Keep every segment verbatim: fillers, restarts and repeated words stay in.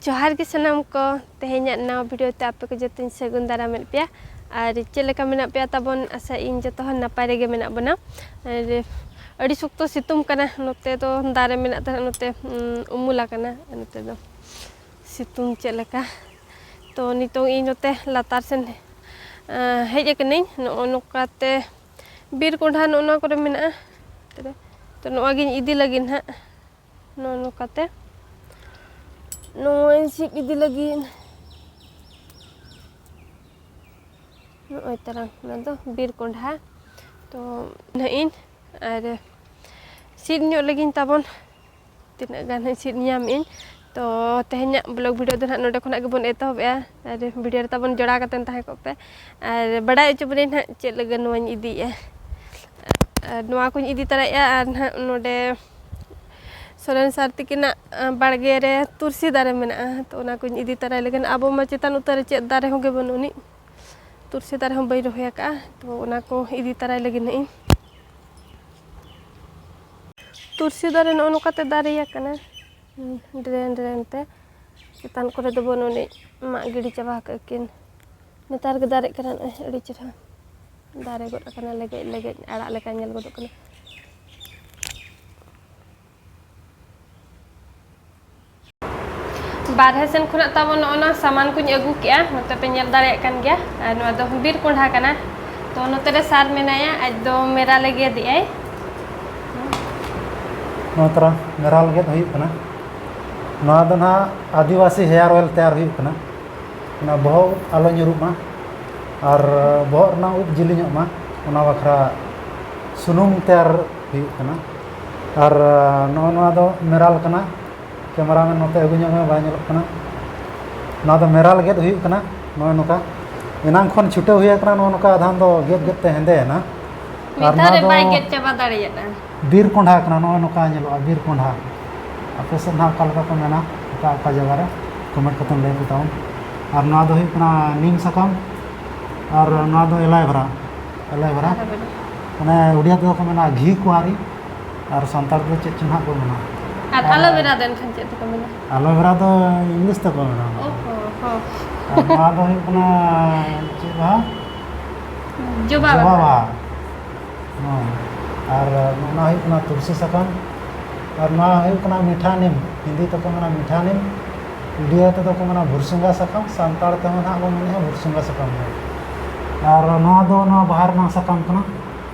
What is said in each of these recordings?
ᱡᱚᱦᱟᱨ ᱜᱮ ᱥᱟᱱᱟᱢ ᱠᱚ᱾ ᱛᱮᱦᱮᱧᱟᱜ ᱱᱟᱣᱟ ᱵᱷᱤᱰᱤᱭᱳ ᱛᱮ ᱟᱯᱮ ᱠᱚ ᱡᱚᱛᱚᱧ ᱥᱟᱹᱜᱩᱱ ᱫᱟᱨᱟᱢᱮᱫ ᱯᱮᱭᱟ᱾ ᱟᱨ ᱪᱮᱫ ᱞᱮᱠᱟ ᱢᱮᱱᱟᱜ ᱯᱮᱭᱟ ᱛᱟᱵᱚᱱ? ᱟᱥᱟ ᱤᱧ ᱡᱚᱛᱚ ᱦᱚᱲ ᱱᱟᱯᱟᱭ ᱨᱮᱜᱮ ᱢᱮᱱᱟᱜ ᱵᱚᱱᱟ᱾ ᱟᱨ ᱟᱹᱰᱤ ᱥᱚᱠᱛᱚ ᱥᱤᱛᱩᱝ ᱠᱟᱱᱟ ᱱᱚᱛᱮ ᱫᱚ, ᱫᱟᱨᱮ ᱢᱮᱱᱟᱜ ᱛᱟᱦᱮᱸᱫ ᱱᱚᱛᱮ, ᱩᱢ, ᱩᱢᱩᱞ ᱟᱠᱟᱱᱟ ᱱᱚᱛᱮ ᱫᱚ᱾ ᱥᱤᱛᱩᱝ ᱪᱮᱫ ᱞᱮᱠᱟ᱾ ᱛᱚ ᱱᱤᱛᱚᱝ ᱤᱧ ᱱᱚᱛᱮ ᱞᱟᱛᱟᱨ ᱥᱮᱱ, ᱟᱸ, ᱦᱮᱡ ᱟᱠᱟᱱᱟᱹᱧ᱾ ᱱᱚᱜᱼᱚ ᱱᱚᱝᱠᱟᱛᱮ ᱵᱤᱨ ᱠᱚᱸᱰᱷᱟ ᱱᱚᱜᱼᱚ ᱱᱚᱣᱟ ᱠᱚᱨᱮ ᱢᱮᱱᱟᱜᱼᱟ᱾ ᱛᱚ ᱱᱚᱣᱟ ᱜᱤᱧ ᱤᱫᱤ ᱞᱟᱹᱜᱤᱫ ᱱᱟᱦᱟᱜ᱾ ᱱᱚᱜᱼᱚ ᱱᱚᱝᱠᱟᱛᱮ ᱱᱚᱜᱼᱚᱭ ᱥᱤᱫ ᱤᱫᱤ ᱞᱟᱹᱜᱤᱫ᱾ ᱱᱚᱜᱼᱚᱭ ᱛᱟᱨᱟᱝ, ᱚᱱᱟ ᱫᱚ ᱵᱤᱨ ᱠᱚᱸᱰᱷᱟ᱾ ᱛᱚ ᱱᱟᱦᱟᱜ ᱤᱧ ᱟᱨ ᱥᱤᱫ ᱧᱚᱜ ᱞᱟᱹᱜᱤᱧ ᱛᱟᱵᱚᱱ, ᱛᱤᱱᱟᱹᱜ ᱜᱟᱱ ᱦᱟᱸᱜ ᱥᱤᱫ ᱧᱟᱢᱮᱜ ᱟᱹᱧ᱾ ᱛᱚ ᱛᱮᱦᱮᱧᱟᱜ ᱵᱞᱚᱜ ᱵᱷᱤᱰᱤᱭᱳ ᱫᱚ ᱱᱟᱦᱟᱜ ᱱᱚᱰᱮ ᱠᱷᱚᱱᱟᱜ ᱜᱮᱵᱚᱱ ᱮᱛᱚᱦᱚᱵᱮᱜᱼᱟ᱾ ᱟᱨ ᱵᱷᱤᱰᱤᱭᱳ ᱨᱮ ᱛᱟᱵᱚᱱ ᱡᱚᱲᱟᱣ ᱠᱟᱛᱮᱱ ᱛᱟᱦᱮᱸ ᱠᱚᱜ ᱯᱮ᱾ ᱟᱨ ᱵᱟᱰᱟᱭ ᱦᱚᱪᱚ ᱵᱚᱱᱟᱹᱧ ᱱᱟᱦᱟᱜ ᱪᱮᱫ ᱞᱟᱹᱜᱤᱫ ᱱᱚᱣᱟᱧ ᱤᱫᱤᱭᱮᱜᱼᱟ᱾ ᱟᱨ ᱱᱚᱣᱟ ᱠᱚᱧ ᱤᱫᱤ ᱛᱟᱨᱟᱭᱮᱜᱼᱟ᱾ ᱟᱨ ᱱᱟᱦᱟᱜ ᱱᱚᱰᱮ ᱥᱚᱨᱮᱱ ᱥᱟᱨ ᱛᱤᱠᱤᱱᱟᱜ, ᱟᱸ, ᱵᱟᱲᱜᱮ ᱨᱮ ᱛᱩᱨᱥᱤ ᱫᱟᱨᱮ ᱢᱮᱱᱟᱜᱼᱟ, ᱛᱚ ᱚᱱᱟ ᱠᱚᱧ ᱤᱫᱤ ᱛᱟᱨᱟᱭ ᱞᱟᱹᱜᱤᱫ᱾ ᱟᱵᱚ ᱢᱟ ᱪᱮᱛᱟᱱ ᱩᱛᱟᱹᱨ ᱨᱮ ᱪᱮᱫ ᱫᱟᱨᱮ ᱦᱚᱸ ᱜᱮ ᱵᱟᱹᱱᱩᱜ ᱟᱹᱱᱤᱡ, ᱛᱩᱨᱥᱤ ᱫᱟᱨᱮ ᱦᱚᱸ ᱵᱟᱹᱧ ᱨᱚᱦᱚᱭ ᱟᱠᱟᱫᱼᱟ, ᱛᱚ ᱚᱱᱟ ᱠᱚ ᱤᱫᱤ ᱛᱟᱨᱟᱭ ᱞᱟᱹᱜᱤᱫ ᱱᱟᱜ ᱤᱧ᱾ ᱛᱩᱨᱥᱤ ᱫᱟᱨᱮ ᱱᱚᱜᱼᱚ ᱱᱚᱝᱠᱟᱛᱮ ᱫᱟᱨᱮ ᱟᱠᱟᱱᱟ, ᱰᱨᱮᱱ ᱰᱨᱮᱱ ᱛᱮ᱾ ᱪᱮᱛᱟᱱ ᱠᱚᱨᱮ ᱫᱚ ᱵᱟᱹᱱᱩᱜ ᱟᱹᱱᱤᱡ, ᱢᱟᱜ ᱜᱤᱰᱤ ᱪᱟᱵᱟ ᱟᱠᱟᱫ ᱠᱤᱱ᱾ ᱱᱮᱛᱟᱨ ᱜᱮ ᱫᱟᱨᱮᱜ ᱠᱟᱱᱟ ᱱᱚᱜᱼᱚᱭ, ᱟᱹᱰᱤ ᱪᱮᱦᱨᱟ ᱫᱟᱨᱮ ᱜᱚᱫ ᱟᱠᱟᱱᱟ, ᱞᱮᱜᱮᱡ ᱞᱮᱜᱮᱡ ᱟᱲᱟᱜ ᱞᱮᱠᱟ ᱧᱮᱞ ᱜᱚᱫᱚᱜ ᱠᱟᱱᱟ᱾ ᱵᱟᱨᱦᱮ ᱥᱮᱱ ᱠᱷᱚᱱᱟᱜ ᱛᱟᱵᱚᱱ ᱱᱚᱜᱼᱚ ᱱᱚᱣᱟ ᱥᱟᱢᱟᱱ ᱠᱚᱧ ᱟᱹᱜᱩ ᱠᱮᱜᱼᱟ, ᱱᱚᱛᱮ ᱯᱮ ᱧᱮᱞ ᱫᱟᱲᱮᱭᱟᱜ ᱠᱟᱱ ᱜᱮᱭᱟ᱾ ᱟᱨ ᱱᱚᱣᱟ ᱫᱚ ᱵᱤᱨ ᱠᱚᱸᱰᱷᱟ ᱠᱟᱱᱟ, ᱛᱚ ᱱᱚᱛᱮ ᱨᱮ ᱥᱟᱨ ᱢᱮᱱᱟᱭᱟ, ᱟᱡ ᱫᱚ ᱢᱮᱨᱟ ᱞᱮ ᱜᱮᱫᱮᱜᱼᱟᱭ᱾ ᱱᱚᱣᱟ ᱛᱚᱨᱟ ᱢᱮᱨᱟᱞ ᱜᱮᱫ ᱦᱩᱭᱩᱜ ᱠᱟᱱᱟ᱾ ᱱᱚᱣᱟ ᱫᱚ ᱱᱟᱦᱟᱜ ᱟᱹᱫᱤᱵᱟᱹᱥᱤ ᱦᱮᱭᱟᱨ ᱚᱭᱮᱞ ᱛᱮᱭᱟᱨ ᱦᱩᱭᱩᱜ ᱠᱟᱱᱟ᱾ ᱚᱱᱟ ᱵᱚᱦᱚᱜ ᱩᱵ ᱟᱞᱚ ᱧᱩᱨᱩᱜ ᱢᱟ ᱟᱨ ᱵᱚᱦᱚᱜ ᱨᱮᱱᱟᱜ ᱩᱵ ᱡᱤᱞᱤᱧᱚᱜ ᱢᱟ, ᱚᱱᱟ ᱵᱟᱠᱷᱨᱟ ᱥᱩᱱᱩᱢ ᱛᱮᱭᱟᱨ ᱦᱩᱭᱩᱜ ᱠᱟᱱᱟ᱾ ᱟᱨ ᱱᱚᱜᱼᱚ ᱱᱚᱣᱟ ᱫᱚ ᱢᱮᱨᱟᱞ ᱠᱟᱱᱟ᱾ ᱠᱮᱢᱮᱨᱟᱢᱮᱱ ᱱᱚᱛᱮ ᱟᱹᱜᱩ ᱧᱚᱜ ᱢᱮ, ᱵᱟᱭ ᱧᱮᱞᱚᱜ ᱠᱟᱱᱟ᱾ ᱱᱚᱣᱟ ᱫᱚ ᱢᱮᱨᱟᱞ ᱜᱮᱫ ᱦᱩᱭᱩᱜ ᱠᱟᱱᱟ᱾ ᱱᱚᱜᱼᱚᱭ ᱱᱚᱝᱠᱟ ᱮᱱᱟᱝ ᱠᱷᱚᱱ ᱪᱷᱩᱴᱟᱹᱣ ᱦᱩᱭ ᱟᱠᱟᱱᱟ, ᱱᱚᱜᱼᱚ ᱱᱚᱝᱠᱟ ᱟᱫᱷᱟᱱ ᱫᱚ ᱜᱮᱫ ᱜᱮᱫ ᱛᱮ ᱦᱮᱸᱫᱮᱭᱮᱱᱟ᱾ ᱢᱤᱫ ᱟᱨ ᱫᱷᱟᱣ ᱱᱚᱣᱟ ᱨᱮ ᱫᱚ ᱵᱟᱭ ᱜᱮᱫ ᱪᱟᱵᱟ ᱫᱟᱲᱮᱭᱟᱜᱼᱟ᱾ ᱵᱤᱨ ᱠᱚᱸᱰᱷᱟ ᱠᱟᱱᱟ, ᱱᱚᱜᱼᱚᱭ ᱱᱚᱝᱠᱟ ᱧᱮᱞᱚᱜᱼᱟ ᱵᱤᱨ ᱠᱚᱸᱰᱷᱟ᱾ ᱟᱯᱮ ᱥᱮᱫ ᱱᱟᱦᱟᱜ ᱚᱠᱟ ᱞᱮᱠᱟ ᱠᱚ ᱢᱮᱱᱟ, ᱚᱠᱟ ᱚᱠᱟ ᱡᱟᱭᱜᱟ ᱨᱮ, ᱠᱚᱢᱮᱱᱴ ᱠᱟᱛᱮ ᱞᱟᱹᱭ ᱯᱮ ᱛᱟᱵᱚᱱ᱾ ᱟᱨ ᱱᱚᱣᱟ ᱫᱚ ᱦᱩᱭᱩᱜ ᱠᱟᱱᱟ ᱱᱤᱢ ᱥᱟᱠᱟᱢ, ᱟᱨ ᱱᱚᱣᱟ ᱫᱚ ᱮᱞᱟᱭᱵᱷᱮᱨᱟ, ᱮᱞᱟᱭᱵᱷᱮᱨᱟ᱾ ᱮᱞᱟᱭᱵᱷᱮᱨᱟ᱾ ᱢᱟᱱᱮ ᱩᱲᱤᱭᱟ ᱛᱮᱫᱚ ᱠᱚ ᱢᱮᱱᱟ ᱜᱷᱤ ᱠᱩᱟᱸᱨᱤ, ᱟᱨ ᱥᱟᱱᱛᱟᱲ ᱛᱮᱫᱚ ᱪᱮᱫ ᱪᱚ ᱱᱟᱦᱟᱜ ᱠᱚ ᱢᱮᱱᱟ᱾ ᱟᱨ ᱟᱞᱳᱵᱮᱨᱟ ᱫᱚ ᱮᱱᱠᱷᱟᱱ ᱪᱮᱫ ᱛᱮᱠᱚ ᱢᱮᱱᱟ? ᱟᱞᱳᱵᱮᱨᱟ ᱫᱚ ᱤᱝᱞᱤᱥ ᱛᱮᱠᱚ ᱢᱮᱱᱟ᱾ ᱚ ᱦᱚᱸ, ᱦᱚᱸ᱾ ᱟᱨ ᱱᱚᱣᱟ ᱫᱚ ᱦᱩᱭᱩᱜ ᱠᱟᱱᱟ ᱪᱮᱫ ᱵᱟᱦᱟ? ᱡᱚᱵᱟ ᱡᱚᱵᱟ ᱵᱟᱦᱟ᱾ ᱵᱟᱦᱟ᱾ ᱦᱚᱸ᱾ ᱟᱨ ᱱᱚᱣᱟ ᱦᱩᱭᱩᱜ ᱠᱟᱱᱟ ᱛᱩᱞᱥᱤ ᱥᱟᱠᱟᱢ᱾ ᱟᱨ ᱱᱚᱣᱟ ᱦᱩᱭᱩᱜ ᱠᱟᱱᱟ ᱢᱤᱴᱷᱟ ᱱᱤᱢ, ᱦᱤᱱᱫᱤ ᱛᱮᱠᱚ ᱢᱮᱱᱟ ᱢᱤᱴᱷᱟ ᱱᱤᱢ, ᱩᱰᱤᱭᱟ ᱛᱮᱫᱚ ᱠᱚ ᱢᱮᱱᱟ ᱵᱷᱩᱨᱥᱩᱝᱜᱟ ᱥᱟᱠᱟᱢ, ᱥᱟᱱᱛᱟᱲ ᱛᱮᱦᱚᱸ ᱱᱟᱦᱟᱜ ᱵᱚᱱ ᱢᱮᱱᱮᱫᱼᱟ ᱵᱷᱩᱨᱥᱩᱝᱜᱟ ᱥᱟᱠᱟᱢ ᱜᱮ᱾ ᱟᱨ ᱱᱚᱣᱟ ᱫᱚ ᱱᱚᱣᱟ ᱵᱟᱦᱟ ᱨᱮᱱᱟᱜ ᱥᱟᱠᱟᱢ ᱠᱟᱱᱟ᱾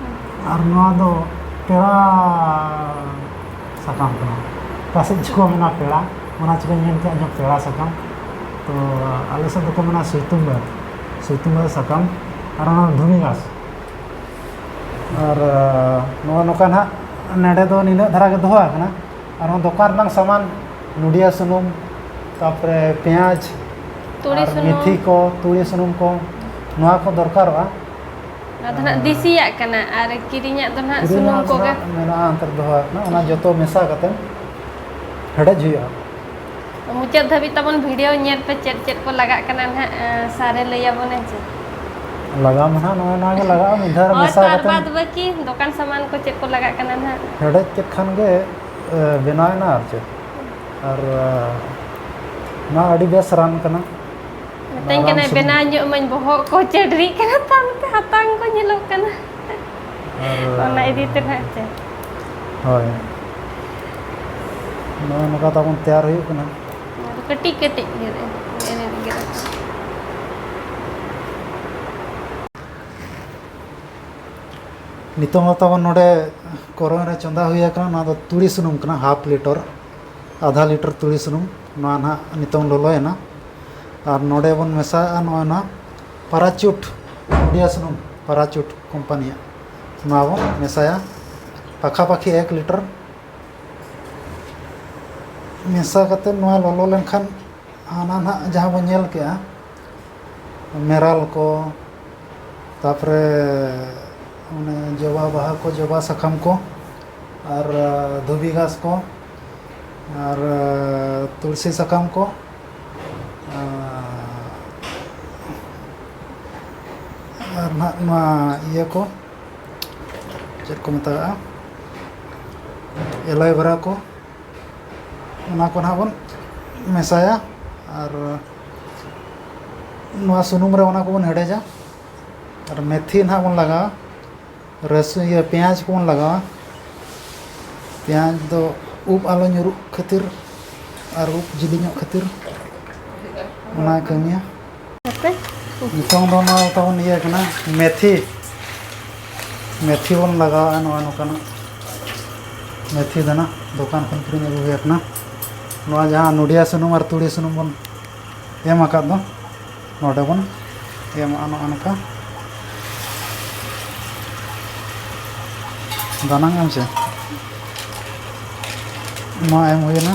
ᱟᱨ ᱱᱚᱣᱟ ᱫᱚ ᱯᱮᱲᱟ ᱥᱟᱠᱟᱢ ᱠᱟᱱᱟ᱾ ᱯᱟᱥᱮᱡ ᱪᱚᱠᱚ ᱢᱮᱱᱟ ᱯᱮᱲᱟ, ᱚᱱᱟ ᱪᱤᱠᱟᱹᱧ ᱢᱮᱱ ᱠᱮᱫᱟ ᱤᱧ ᱦᱚᱸ ᱯᱮᱲᱟ ᱥᱟᱠᱟᱢ᱾ ᱛᱚ ᱟᱞᱮ ᱥᱮᱫ ᱫᱚᱠᱚ ᱢᱮᱱᱟ ᱥᱩᱭᱛᱩᱢᱵᱟᱹ, ᱥᱩᱭᱛᱩᱢᱵᱟᱹ ᱥᱟᱠᱟᱢ᱾ ᱟᱨ ᱚᱱᱟ ᱫᱷᱩᱵᱤ ᱜᱷᱟᱥ᱾ ᱟᱨ ᱱᱚᱜᱼᱚ ᱱᱚᱝᱠᱟ ᱱᱟᱦᱟᱜ ᱱᱚᱰᱮ ᱫᱚ ᱱᱤᱱᱟᱹᱜ ᱫᱷᱟᱨᱟ ᱜᱮ ᱫᱚᱦᱚ ᱟᱠᱟᱱᱟ᱾ ᱟᱨᱦᱚᱸ ᱫᱚᱠᱟᱱ ᱨᱮᱱᱟᱜ ᱥᱟᱢᱟᱱ, ᱱᱚᱰᱤᱭᱟ ᱥᱩᱱᱩᱢ, ᱛᱟᱨᱯᱚᱨᱮ ᱯᱮᱸᱭᱟᱡᱽ, ᱛᱩᱲᱤ ᱟᱨ ᱥᱩᱱᱩᱢ᱾ ᱢᱮᱛᱷᱤ ᱠᱚ, ᱛᱩᱲᱤ ᱥᱩᱱᱩᱢ ᱠᱚ, ᱱᱚᱣᱟ ᱠᱚ ᱫᱚᱨᱠᱟᱨᱚᱜᱼᱟ᱾ ᱱᱚᱣᱟ ᱫᱚ ᱱᱟᱦᱟᱜ ᱟᱨ ᱫᱮᱥᱤᱭᱟᱜ ᱠᱟᱱᱟ ᱟᱨ ᱠᱤᱨᱤᱧᱟᱜ ᱫᱚ ᱱᱟᱦᱟᱜ ᱠᱤᱨᱤᱧᱟᱜ ᱥᱩᱱᱩᱢ ᱫᱚ ᱠᱚᱜᱮ᱾ ᱱᱟᱦᱟᱜ ᱢᱮᱱᱟᱜᱼᱟ, ᱚᱱᱛᱮ ᱨᱮ ᱫᱚᱦᱚ ᱟᱠᱟᱱᱟ᱾ ᱚᱱᱟ ᱡᱚᱛᱚ ᱢᱮᱥᱟ ᱠᱟᱛᱮ ᱦᱮᱰᱮᱡ ᱦᱩᱭᱩᱜᱼᱟ᱾ ᱢᱩᱪᱟᱹᱫ ᱫᱷᱟᱹᱵᱤᱡ ᱛᱟᱵᱚᱱ ᱵᱷᱤᱰᱤᱭᱳ ᱧᱮᱞ ᱯᱮ, ᱪᱮᱫ ᱪᱮᱫ ᱠᱚ ᱞᱟᱜᱟᱜ ᱠᱟᱱᱟ ᱱᱟᱦᱟᱜ, ᱟᱸ, ᱥᱟᱨᱮ ᱞᱟᱹᱭ ᱟᱵᱚᱱᱟ ᱪᱮ? ᱞᱟᱜᱟᱣ ᱢᱟ ᱱᱟᱦᱟᱜ ᱱᱚᱜᱼᱚᱭ ᱱᱚᱣᱟ ᱜᱮ ᱞᱟᱜᱟᱜᱼᱟ, ᱢᱤᱫ ᱫᱷᱟᱣ ᱨᱮ ᱦᱳᱭ, ᱢᱮᱥᱟ ᱛᱚ ᱟᱨ ᱠᱟᱛᱮ ᱵᱟᱫ ᱵᱟᱹᱠᱤ ᱫᱚᱠᱟᱱ ᱥᱟᱢᱟᱱ ᱠᱚ ᱪᱮᱫ ᱠᱚ ᱞᱟᱜᱟᱜ ᱠᱟᱱᱟ ᱱᱟᱦᱟᱜ? ᱦᱮᱰᱮᱡ ᱠᱮᱫ ᱠᱷᱟᱱ ᱜᱮ, ᱮ, ᱵᱮᱱᱟᱣ ᱮᱱᱟ ᱟᱨ ᱪᱮᱫ᱾ ᱟᱨ, ᱮ, ᱱᱚᱣᱟ ᱟᱹᱰᱤ ᱵᱮᱥ ᱨᱟᱱ ᱠᱟᱱᱟ᱾ ᱢᱤᱛᱟᱹᱧ ᱨᱟᱱ ᱠᱟᱱᱟᱭ, ᱥᱩᱱᱩᱢ᱾ ᱵᱮᱱᱟᱣ ᱧᱚᱜ ᱢᱟᱹᱧ, ᱵᱚᱦᱚᱜ ᱠᱚ ᱪᱟᱹᱰᱨᱤᱜ ᱠᱟᱱᱟ ᱛᱟᱢ ᱛᱮ, ᱦᱟᱛᱟᱝ ᱠᱚ ᱧᱮᱞᱚᱜ ᱠᱟᱱᱟ᱾ ᱟᱨ, ᱚᱱᱟ ᱤᱫᱤ ᱛᱮ ᱱᱟᱦᱟᱜ ᱪᱮ? ᱦᱳᱭ᱾ ᱱᱚᱜᱼᱚ ᱱᱚᱝᱠᱟ ᱛᱟᱵᱚᱱ ᱛᱮᱭᱟᱨ ᱦᱩᱭᱩᱜ ᱠᱟᱱᱟ᱾ ᱱᱚᱣᱟ ᱫᱚ ᱠᱟᱹᱴᱤᱡ ᱠᱟᱹᱴᱤᱡ ᱜᱮ ᱨᱮ, ᱜᱮᱫ ᱠᱟᱛᱮ᱾ ᱱᱤᱛᱚᱝ ᱫᱚ ᱛᱟᱵᱚᱱ ᱱᱚᱰᱮ ᱠᱚᱨᱚᱱ ᱨᱮ ᱪᱚᱸᱫᱟ ᱦᱩᱭ ᱟᱠᱟᱱᱟ᱾ ᱱᱚᱣᱟ ᱫᱚ ᱛᱩᱲᱤ ᱥᱩᱱᱩᱢ ᱠᱟᱱᱟ, ᱦᱟᱯ ᱞᱤᱴᱟᱨ, ᱟᱫᱷᱟ ᱞᱤᱴᱟᱨ ᱛᱩᱲᱤ ᱥᱩᱱᱩᱢ᱾ ᱱᱚᱣᱟ ᱱᱟᱦᱟᱜ ᱱᱤᱛᱚᱝ ᱞᱚᱞᱚᱭᱮᱱᱟ᱾ ᱟᱨ ᱱᱚᱰᱮ ᱵᱚᱱ ᱢᱮᱥᱟᱭᱟ ᱱᱚᱜᱼᱚᱭ ᱱᱚᱣᱟ ᱯᱟᱨᱟᱪᱩᱴ, ᱱᱚᱰᱤᱭᱟ ᱥᱩᱱᱩᱢ, ᱯᱟᱨᱟᱪᱩᱴ ᱠᱳᱢᱯᱟᱱᱤᱭᱟᱜ᱾ ᱱᱚᱣᱟ ᱵᱚᱱ ᱢᱮᱥᱟᱭᱟ ᱯᱟᱠᱷᱟ ᱯᱟᱠᱷᱤ ᱮᱠ ᱞᱤᱴᱟᱨ᱾ ᱢᱮᱥᱟ ᱠᱟᱛᱮ ᱱᱚᱣᱟ ᱞᱚᱞᱚ ᱞᱮᱱᱠᱷᱟᱱ ᱦᱟᱱᱟ ᱱᱟᱦᱟᱜ ᱡᱟᱦᱟᱸ ᱵᱚᱱ ᱧᱮᱞ ᱠᱮᱜᱼᱟ, ᱢᱮᱨᱟᱞ ᱠᱚ, ᱛᱟᱯᱚᱨᱮ ᱚᱱᱮ ᱡᱚᱵᱟ ᱵᱟᱦᱟ ᱠᱚ, ᱡᱚᱵᱟ ᱥᱟᱠᱟᱢ ᱠᱚ, ᱟᱨ ᱫᱷᱩᱵᱤ ᱜᱷᱟᱥ ᱠᱚ, ᱟᱨ ᱛᱩᱞᱥᱤ ᱥᱟᱠᱟᱢ ᱠᱚ, ᱟᱨ ᱱᱟᱦᱟᱜ ᱱᱚᱣᱟ ᱤᱭᱟᱹ ᱠᱚ, ᱪᱮᱫ ᱠᱚ ᱢᱮᱛᱟᱜᱟᱜᱼᱟ, ᱮᱞᱳᱭᱮᱵᱨᱟ ᱠᱚ, ᱚᱱᱟ ᱠᱚ ᱱᱟᱦᱟᱜ ᱵᱚᱱ ᱢᱮᱥᱟᱭᱟ᱾ ᱟᱨ ᱱᱚᱣᱟ ᱥᱩᱱᱩᱢ ᱨᱮ ᱚᱱᱟ ᱠᱚᱵᱚᱱ ᱦᱮᱰᱮᱡᱟ᱾ ᱟᱨ ᱢᱮᱛᱷᱤ ᱱᱟᱦᱟᱜ ᱵᱚᱱ ᱞᱟᱜᱟᱣᱟ᱾ ᱨᱟᱹᱥᱩᱱ, ᱤᱭᱟᱹ, ᱯᱮᱸᱭᱟᱡᱽ ᱠᱚᱵᱚᱱ ᱞᱟᱜᱟᱣᱟ᱾ ᱯᱮᱸᱭᱟᱡᱽ ᱫᱚ ᱩᱵ ᱟᱞᱚ ᱧᱩᱨᱩᱜ ᱠᱷᱟᱹᱛᱤᱨ ᱟᱨ ᱩᱵ ᱡᱤᱞᱤᱧᱚᱜ ᱠᱷᱟᱹᱛᱤᱨ ᱚᱱᱟᱭ ᱠᱟᱹᱢᱤᱭᱟ᱾ ᱟᱯᱮ? ᱱᱤᱛᱚᱝ ᱫᱚ ᱱᱚᱣᱟ ᱛᱟᱵᱚᱱ ᱤᱭᱟᱹ ᱠᱟᱱᱟ, ᱢᱮᱛᱷᱤ᱾ ᱢᱮᱛᱷᱤ ᱵᱚᱱ ᱞᱟᱜᱟᱣᱟ ᱱᱚᱣᱟ ᱱᱚᱝᱠᱟᱱᱟᱜ ᱢᱮᱛᱷᱤ ᱫᱟᱱᱟ, ᱫᱚᱠᱟᱱ ᱠᱷᱚᱱ ᱠᱤᱨᱤᱧ ᱟᱹᱜᱩ ᱦᱩᱭ ᱟᱠᱟᱱᱟ᱾ ᱱᱚᱣᱟ ᱡᱟᱦᱟᱸ ᱱᱚᱰᱤᱭᱟ ᱥᱩᱱᱩᱢ ᱟᱨ ᱛᱩᱲᱤ ᱥᱩᱱᱩᱢ ᱵᱚᱱ ᱮᱢ ᱟᱠᱟᱫ ᱫᱚ, ᱱᱚᱰᱮ ᱵᱚᱱ ᱮᱢᱟᱜᱼᱟ ᱱᱚᱜᱼᱚ ᱱᱚᱝᱠᱟ᱾ ᱫᱟᱱᱟᱝ ᱮᱢ ᱪᱮ? ᱱᱚᱣᱟ ᱮᱢ ᱦᱩᱭᱮᱱᱟ᱾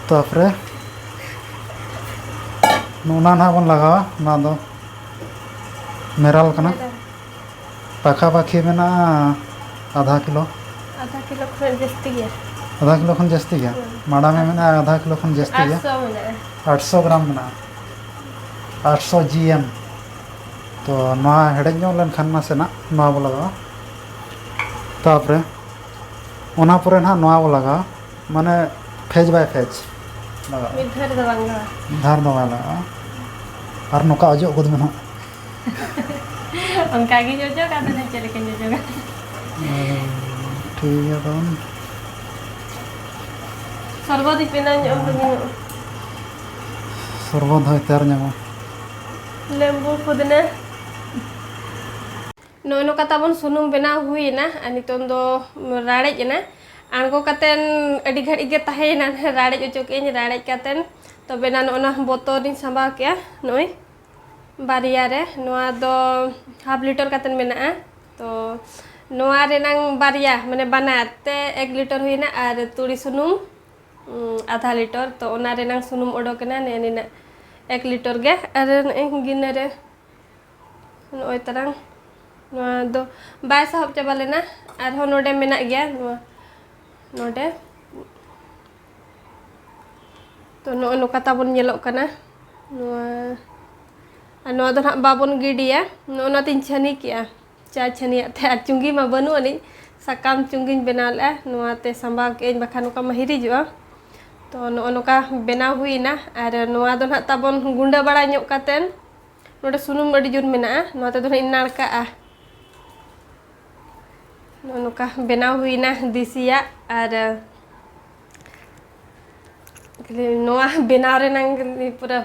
ᱛᱟᱯᱚᱨᱮ ᱱᱚᱜᱼᱚ ᱱᱟ ᱱᱟᱦᱟᱜ ᱵᱚᱱ ᱞᱟᱜᱟᱣᱟ, ᱱᱚᱣᱟ ᱫᱚ ᱢᱮᱨᱟᱞ ᱠᱟᱱᱟ᱾ ᱢᱮᱨᱟᱞ᱾ ᱯᱟᱠᱷᱟ ᱯᱟᱠᱷᱤ ᱢᱮᱱᱟᱜᱼᱟ ᱟᱫᱷᱟ ᱠᱤᱞᱳ᱾ ᱟᱫᱷᱟ ᱠᱤᱞᱳ ᱠᱷᱚᱱ ᱡᱟᱹᱥᱛᱤ ᱜᱮᱭᱟ᱾ ᱟᱫᱷᱟ ᱠᱤᱞᱳ ᱠᱷᱚᱱ ᱡᱟᱹᱥᱛᱤ ᱜᱮᱭᱟ᱾ ᱦᱩᱸ᱾ ᱢᱟᱲᱟᱝ ᱨᱮ ᱢᱮᱱᱟᱜᱼᱟ ᱟᱫᱷᱟ ᱠᱤᱞᱳ ᱠᱷᱚᱱ ᱡᱟᱹᱥᱛᱤ ᱜᱮᱭᱟ᱾ ᱟᱴᱥᱚ ᱢᱮᱱᱟᱜᱼᱟ᱾ ᱟᱴᱥᱚ ᱜᱨᱟᱢ ᱢᱮᱱᱟᱜᱼᱟ᱾ ᱟᱴᱥᱚ ᱡᱤ ᱮᱢ᱾ ᱛᱚ ᱱᱚᱣᱟ ᱦᱮᱰᱮᱡ ᱧᱚᱜ ᱞᱮᱱᱠᱷᱟᱱ ᱱᱟᱥᱮᱱᱟᱜ ᱱᱚᱣᱟ ᱵᱚ ᱞᱟᱜᱟᱣᱟ᱾ ᱛᱟᱯᱚᱨᱮ ᱚᱱᱟ ᱯᱚᱨᱮ ᱱᱟᱦᱟᱜ ᱱᱚᱣᱟ ᱵᱚ ᱞᱟᱜᱟᱣᱟ, ᱢᱟᱱᱮ ᱯᱷᱮᱡᱽ ᱵᱟᱭ ᱯᱷᱮᱡᱽ ᱞᱟᱜᱟᱣᱟ᱾ ᱢᱤᱫ ᱫᱷᱟᱣ ᱨᱮᱫᱚ ᱵᱟᱝ ᱞᱟᱜᱟᱣᱟ᱾ ᱢᱤᱫ ᱫᱷᱟᱣ ᱨᱮᱫᱚ ᱵᱟᱭ ᱞᱟᱜᱟᱜᱼᱟ᱾ ᱟᱨ ᱱᱚᱝᱠᱟ ᱚᱡᱚᱜ ᱜᱚᱫ ᱢᱮ ᱱᱟᱦᱟᱜ᱾ ᱚᱱᱠᱟ ᱜᱤᱧ ᱚᱡᱚᱜᱟ, ᱟᱫᱚ ᱱᱟᱦᱟᱜ ᱪᱮᱫ ᱞᱮᱠᱟᱧ ᱚᱡᱚᱜᱟ? ᱦᱮᱸ, ᱴᱷᱤᱠ ᱜᱮᱭᱟ ᱛᱟᱵᱚᱱ᱾ ᱥᱚᱨᱵᱚᱛ ᱤᱧ ᱵᱮᱱᱟᱣ ᱧᱚᱜ ᱟᱢ ᱠᱟᱹᱱᱟᱹᱧ᱾ ᱥᱚᱨᱵᱚᱛ ᱦᱚᱸᱭ ᱛᱮᱭᱟᱨ ᱧᱟᱢᱟ᱾ ᱞᱮᱵᱩ ᱯᱩᱫᱤᱱᱟ᱾ ᱱᱚᱜᱼᱚᱭ ᱱᱚᱝᱠᱟ ᱛᱟᱵᱚᱱ ᱥᱩᱱᱩᱢ ᱵᱮᱱᱟᱣ ᱦᱩᱭᱮᱱᱟ, ᱟᱨ ᱱᱤᱛᱚᱝ ᱫᱚ ᱨᱟᱲᱮᱡ ᱮᱱᱟ᱾ ᱟᱬᱜᱚ ᱠᱟᱛᱮᱱ ᱟᱹᱰᱤ ᱜᱷᱟᱹᱲᱤᱡ ᱜᱮ ᱛᱟᱦᱮᱸᱭᱮᱱᱟ, ᱨᱟᱲᱮᱡ ᱚᱪᱚ ᱠᱮᱫᱟᱹᱧ᱾ ᱨᱟᱲᱮᱡ ᱠᱟᱛᱮᱱ ᱛᱚᱵᱮ ᱱᱟ ᱱᱚᱜᱼᱚ ᱱᱟ ᱵᱚᱛᱚᱞ ᱨᱤᱧ ᱥᱟᱢᱵᱟᱣ ᱠᱮᱜᱼᱟ᱾ ᱱᱚᱜᱼᱚᱭ ᱵᱟᱨᱭᱟ ᱨᱮ, ᱱᱚᱣᱟ ᱫᱚ ᱦᱟᱯ ᱞᱤᱴᱟᱨ ᱠᱟᱛᱮᱱ ᱢᱮᱱᱟᱜᱼᱟ᱾ ᱛᱚ ᱱᱚᱣᱟ ᱨᱮᱱᱟᱝ ᱵᱟᱨᱭᱟ, ᱢᱟᱱᱮ ᱵᱟᱱᱟᱨ ᱛᱮ ᱮᱠ ᱞᱤᱴᱟᱨ ᱦᱩᱭᱮᱱᱟ, ᱟᱨ ᱛᱩᱲᱤ ᱥᱩᱱᱩᱢ, ᱩᱸ, ᱟᱫᱷᱟ ᱞᱤᱴᱟᱨ᱾ ᱛᱚ ᱚᱱᱟ ᱨᱮᱱᱟᱝ ᱥᱩᱱᱩᱢ ᱚᱰᱚᱠᱮᱱᱟ ᱱᱮᱜᱼᱮ ᱱᱤᱱᱟᱹᱜ ᱮᱠ ᱞᱤᱴᱟᱨ ᱜᱮ᱾ ᱟᱨ ᱱᱚᱜᱼᱚᱭ ᱜᱤᱱᱟᱹ ᱨᱮ ᱱᱚᱜᱼᱚᱭ ᱛᱟᱨᱟᱝ ᱱᱚᱣᱟ ᱫᱚ ᱵᱟᱭ ᱥᱟᱦᱚᱵ ᱪᱟᱵᱟ ᱞᱮᱱᱟ᱾ ᱟᱨᱦᱚᱸ ᱱᱚᱰᱮ ᱢᱮᱱᱟᱜ ᱜᱮᱭᱟ, ᱱᱚᱣᱟ ᱱᱚᱰᱮ᱾ ᱛᱚ ᱱᱚᱜᱼᱚᱭ ᱱᱚᱝᱠᱟ ᱛᱟᱵᱚᱱ ᱧᱮᱞᱚᱜ ᱠᱟᱱᱟ᱾ ᱱᱚᱣᱟ, ᱟᱨ ᱱᱚᱣᱟ ᱫᱚ ᱱᱟᱦᱟᱜ ᱵᱟᱵᱚᱱ ᱜᱤᱰᱤᱭᱟ᱾ ᱱᱚᱜᱼᱚ ᱱᱚᱣᱟ ᱛᱤᱧ ᱪᱷᱟᱹᱱᱤ ᱠᱮᱜᱼᱟ, ᱪᱟ ᱪᱷᱟᱹᱱᱤᱭᱟᱜ ᱛᱮ, ᱟᱨ ᱪᱩᱸᱜᱤ ᱢᱟ ᱵᱟᱹᱱᱩᱜ ᱟᱹᱱᱤᱡ᱾ ᱥᱟᱠᱟᱢ ᱪᱩᱝᱜᱤᱧ ᱵᱮᱱᱟᱣ ᱞᱮᱫᱼᱟ, ᱱᱚᱣᱟᱛᱮ ᱥᱟᱸᱵᱟᱣ ᱠᱮᱫᱟᱹᱧ, ᱵᱟᱠᱷᱟᱱ ᱱᱚᱝᱠᱟ ᱢᱟ ᱦᱤᱨᱤᱡᱚᱜᱼᱟ᱾ ᱛᱚ ᱱᱚᱜᱼᱚ ᱱᱚᱝᱠᱟ ᱵᱮᱱᱟᱣ ᱦᱩᱭᱱᱟ᱾ ᱟᱨ ᱱᱚᱣᱟ ᱫᱚ ᱱᱟᱦᱟᱜ ᱛᱟᱵᱚᱱ ᱜᱩᱸᱰᱟᱹ ᱵᱟᱲᱟ ᱧᱚᱜ ᱠᱟᱛᱮᱱ ᱱᱚᱰᱮ ᱥᱩᱱᱩᱢ ᱟᱹᱰᱤ ᱡᱳᱨ ᱢᱮᱱᱟᱜᱼᱟ, ᱱᱚᱣᱟ ᱛᱮᱫᱚ ᱱᱟᱦᱟᱜ ᱤᱧ ᱱᱟᱲᱠᱟᱜᱼᱟ᱾ ᱱᱚᱜᱼᱚ ᱱᱚᱝᱠᱟ ᱵᱮᱱᱟᱣ ᱦᱩᱭᱱᱟ ᱫᱮᱥᱤᱭᱟᱜ᱾ ᱟᱨ ᱠᱷᱟᱹᱞᱤ ᱱᱚᱣᱟ ᱵᱮᱱᱟᱣ ᱨᱮᱱᱟᱝ ᱜᱮ ᱯᱩᱨᱟᱹ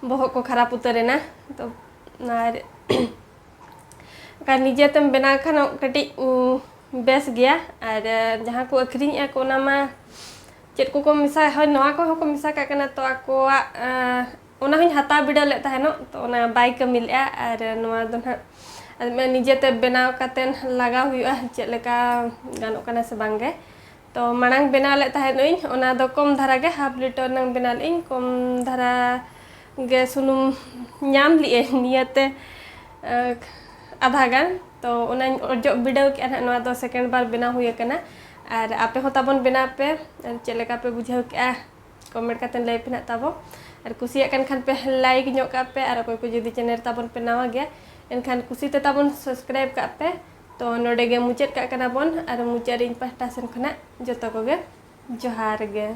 ᱵᱚᱦᱚᱜ ᱠᱚ ᱠᱷᱟᱨᱟᱯ ᱩᱛᱟᱹᱨ ᱮᱱᱟ᱾ ᱛᱚ ᱟᱨ ᱚᱱᱠᱟ ᱱᱤᱡᱮᱛᱮᱢ ᱵᱮᱱᱟᱣ ᱠᱷᱟᱱ ᱠᱟᱹᱴᱤᱡ, ᱩᱸ, ᱵᱮᱥ ᱜᱮᱭᱟ᱾ ᱟᱨ ᱡᱟᱦᱟᱸ ᱠᱚ ᱟᱹᱠᱷᱨᱤᱧᱮᱜᱼᱟ ᱠᱚ, ᱚᱱᱟ ᱢᱟ ᱪᱮᱫ ᱠᱚᱠᱚ ᱢᱮᱥᱟ, ᱦᱳᱭ, ᱱᱚᱣᱟ ᱠᱚᱦᱚᱸ ᱠᱚ ᱢᱮᱥᱟ ᱠᱟᱜ ᱠᱟᱱᱟ᱾ ᱛᱚ ᱟᱠᱚᱣᱟᱜ, ᱟᱸ, ᱚᱱᱟ ᱦᱚᱸᱧ ᱦᱟᱛᱟᱣ ᱵᱤᱰᱟᱹᱣ ᱞᱮᱫ ᱛᱟᱦᱮᱱᱚᱜ, ᱛᱚ ᱚᱱᱟ ᱵᱟᱭ ᱠᱟᱹᱢᱤ ᱞᱮᱫᱼᱟ᱾ ᱟᱨ ᱱᱚᱣᱟ ᱫᱚ ᱱᱟᱦᱟᱜ ᱟᱨ ᱱᱤᱡᱮᱛᱮ ᱵᱮᱱᱟᱣ ᱠᱟᱛᱮᱱ ᱞᱟᱜᱟᱣ ᱦᱩᱭᱩᱜᱼᱟ, ᱪᱮᱫ ᱞᱮᱠᱟ ᱜᱟᱱᱚᱜ ᱠᱟᱱᱟ ᱥᱮ ᱵᱟᱝ ᱜᱮ᱾ ᱛᱚ ᱢᱟᱲᱟᱝ ᱵᱮᱱᱟᱣ ᱞᱮᱫ ᱛᱟᱦᱮᱸᱫ ᱟᱹᱧ, ᱚᱱᱟ ᱫᱚ ᱠᱚᱢ ᱫᱷᱟᱨᱟ ᱜᱮ, ᱦᱟᱯ ᱞᱤᱴᱟᱨ ᱱᱟᱝ ᱵᱮᱱᱟᱣ ᱞᱮᱫ ᱟᱹᱧ, ᱠᱚᱢ ᱫᱷᱟᱨᱟ ᱜᱮ ᱥᱩᱱᱩᱢ ᱧᱟᱢ ᱞᱮᱫ ᱟᱹᱧ ᱱᱤᱭᱟᱹᱛᱮ, ᱟᱸ, ᱟᱫᱷᱟ ᱜᱟᱱ᱾ ᱛᱚ ᱚᱱᱟᱧ ᱚᱡᱚᱜ ᱵᱤᱰᱟᱹᱣ ᱠᱮᱫᱼᱟ ᱱᱟᱦᱟᱜ, ᱱᱚᱣᱟ ᱫᱚ ᱥᱮᱠᱮᱱᱰ ᱵᱟᱨ ᱵᱮᱱᱟᱣ ᱦᱩᱭ ᱟᱠᱟᱱᱟ᱾ ᱟᱨ ᱟᱯᱮ ᱦᱚᱸ ᱛᱟᱵᱚᱱ ᱵᱮᱱᱟᱣ ᱯᱮ, ᱟᱨ ᱪᱮᱫ ᱞᱮᱠᱟ ᱯᱮ ᱵᱩᱡᱷᱟᱹᱣ ᱠᱮᱫᱼᱟ, ᱠᱚᱢᱮᱱᱴ ᱠᱟᱛᱮ ᱞᱟᱹᱭ ᱯᱮ ᱱᱟᱦᱟᱜ ᱛᱟᱵᱚ᱾ ᱟᱨ ᱠᱩᱥᱤᱭᱟᱜ ᱠᱟᱱ ᱠᱷᱟᱱ ᱯᱮ ᱞᱟᱭᱤᱠ ᱧᱚᱜ ᱠᱟᱜ ᱯᱮ, ᱟᱨ ᱚᱠᱚᱭ ᱠᱚ ᱡᱩᱫᱤ ᱪᱮᱱᱮᱞ ᱛᱟᱵᱚᱱ ᱯᱮ ᱱᱟᱣᱟ ᱜᱮᱭᱟ, ᱮᱱᱠᱷᱟᱱ ᱠᱩᱥᱤᱛᱮ ᱛᱟᱵᱚᱱ ᱥᱟᱵᱥᱠᱨᱟᱭᱤᱵ ᱠᱟᱜ ᱯᱮ᱾ ᱛᱚ ᱱᱚᱰᱮ ᱜᱮ ᱢᱩᱪᱟᱹᱫ ᱠᱟᱜ ᱠᱟᱱᱟ ᱵᱚᱱ, ᱟᱨ ᱢᱩᱪᱟᱹᱫ ᱨᱮ ᱤᱧ ᱯᱟᱦᱴᱟ ᱥᱮᱱ ᱠᱷᱚᱱᱟᱜ ᱡᱚᱛᱚ ᱠᱚᱜᱮ ᱡᱚᱦᱟᱨ ᱜᱮ᱾